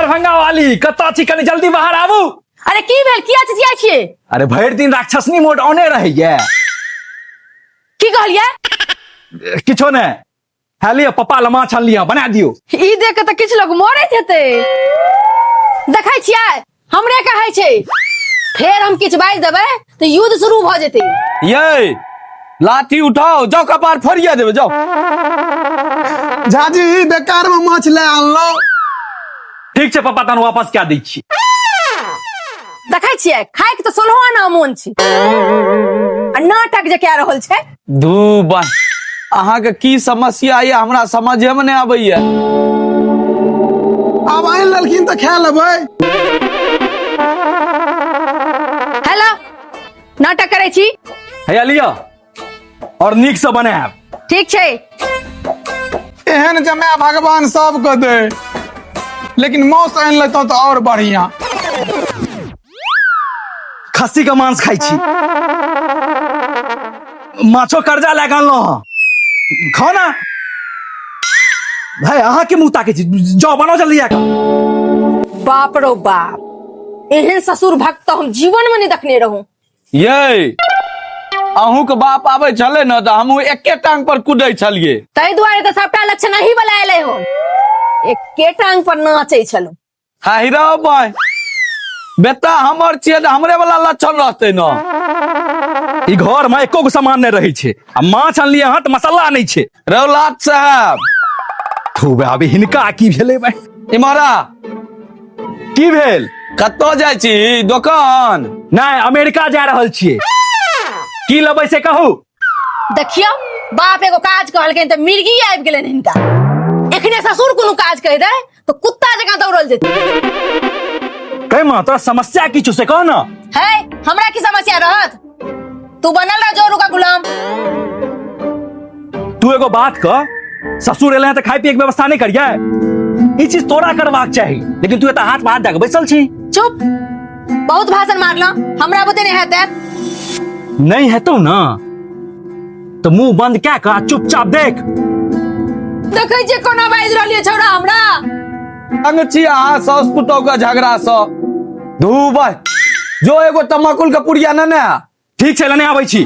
दरभंगा वाली, कतऽ छी? कनी जल्दी बाहर आबू। अरे की भेल, किया चिचियाइ छियै? अरे भरि दिन राक्षसनी मोड ऑने रहैया। की कहलियै? किछो नहि। है लिअ, पप्पा लए माछ अनलियै, बना दियौ। ई देख के तऽ किछु लोग मरैत हेतै। देखै छियै, हमरे कहै छै। फेर हम किछु बाजि देबै तऽ युद्ध शुरू भऽ जेतै। ये लाठी उठाओ, जाओ कपार फोड़िया देबै, जाओ। झाजी, ई बेकार में माछ ले आनलहुँ। ठीक छै पप्पा, तहन वापस कए दै छी। देखै छियै, खायके तऽ सोलहो आना मोन छै आ नाटक जे कए रहल छै। धू बा, अहाँके की समस्या यऽ, हमरा समझे में नहि आबैया। आब आनि लेलखिन तऽ खा लेबै। हेलो, नाटक करै छी? हैया लिअ, और नीक से बनायब। ठीक छै। एहन जमाय भगवान सबके दे, लेकिन मांस आनि लेतहुँ तऽ और बढ़िया। खस्सी के मांस खाइ छी, माछो कर्जा लए कऽ अनलहुँ हँ, खाउ ना। भाई, अहाँ के मुंह ताकै छी? जाओ, बनाओ जल्दी आके। बाप रो बाप, एहन ससुर भक्त तऽ हम जीवन में नहीं देखने रहूं। ये अहूँ के बाप आबै छलै ने तऽ हमहूँ एके टांग पर कुदै छलियै। ताहि दुआरे तऽ सबटा लक्षण अही वाला एलै हो, एके टांग पर नाचै छलहुँ। हाँ हीरो भाई, बेटा हमर छियै तऽ हमरे वाला लक्षण रहतै ने। ई घर में एको गो सामान नहीं रहै छै, आ माछ अनलियै अहाँ तऽ मसाला नहीं छै। रौलात साहब। थू बे, अभी हिनका की भेलै भाई? इमहरा। की भेल? कतऽ जाइ छी? दोकान? नहीं, अमेरिका जा रहल छियै। की लेबै से कहू। देखियौ, बाप एगो काज कहलखिन तऽ मिर्गी आबि गेलनि हिनका। एखने ससुर कोनो काज कहि दे तऽ कुत्ता जकाँ दौड़ल जेतै। कहि माँ, तोरा समस्या की छौ से कह ना। है, हमरा की समस्या रहत? तू बनल रह जोरू का गुलाम। तू एगो बात कह, ससुर एले तऽ खाय पिए के व्यवस्था नहीं करिए? ई चीज तोरा करबाक चाही, लेकिन तू एतऽ हाथ में हाथ दऽ के बैसल छी। चुप, बहुत भाषण मारलो, हमरा बुते नहीं हेतै। नहीं हेतौ ना तो मुंह बंद कए कऽ आ चुपचाप देख। देखै छियै कोना बाजि रहलियै छौड़ा हमरा। अंग छी अहाँ साउस पुतोह के झगड़ा सँ। धू भाई, जो एगो तमाकुल के पुड़िया ने ने। ठीक छै, लेने आबै छी।